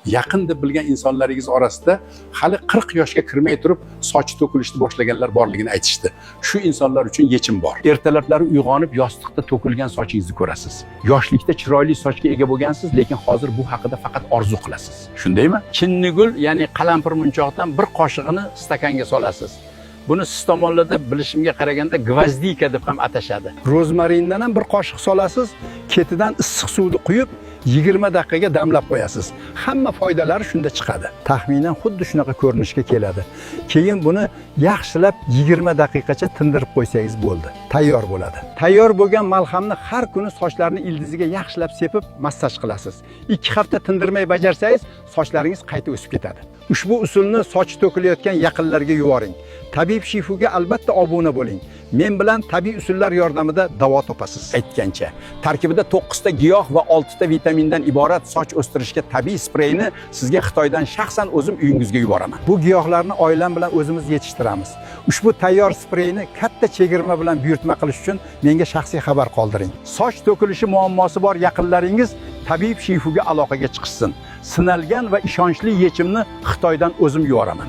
Yaqin deb bilgan insonlaringiz orasida hali 40 yoshga kirmay turib sochi to'kilishni boshlaganlar borligini aytishdi. Shu insonlar uchun yechim bor. Ertalablari uyg'onib, yostiqda to'kilgan sochingizni ko'rasiz. Yoshlikda chiroyli sochga ega bo'lgansiz, lekin hozir bu haqida faqat orzu qilasiz. Shundaymi? Chinnigul, ya'ni qalampir munchoqdan bir qoshig'ini stakanga solasiz. Buni siz tomonlarda, bilishimga qaraganda, гвоздика deb ham atashadi. Rozmarindan ham bir qoshiq solasiz, ketidan issiq suvni quyib, 20 daqiqaga damlab qo'yasiz. Hamma foydalari shunda chiqadi. Taxminan xuddi shunaqa ko'rinishga keladi. Keyin buni yaxshilab 20 daqiqacha tindirib qo'ysangiz bo'ldi. Tayyor bo'ladi. Tayyor bo'lgan malhamni har kuni sochlarni ildiziga yaxshilab sepib, massaj qilasiz. 2 hafta tindirmay bajarsangiz, sochlaringiz qayta o'sib ketadi. Ushbu usulni sochi to'kilayotgan yaqinlarga yuboring. Tabib Shifuga albatta obuna bo'ling. Men bilan tabiiy usullar yordamida davo topasiz. Aytgancha, tarkibida 9 ta giyoh va 6 ta vitamindan iborat soch o'stirishga tabiiy spreyni sizga Xitoydan shaxsan o'zim uyingizga yuboraman. Bu giyohlarni oilam bilan o'zimiz yetishtiramiz. Ushbu tayyor spreyni katta chegirma bilan buyurtma qilish uchun menga shaxsiy xabar qoldiring. Soch to'kilishi muammosi bor yaqinlaringiz Tabib Shifuga aloqaga chiqishsin. Sinalgan va ishonchli yechimni Xitoydan o'zim yuboraman.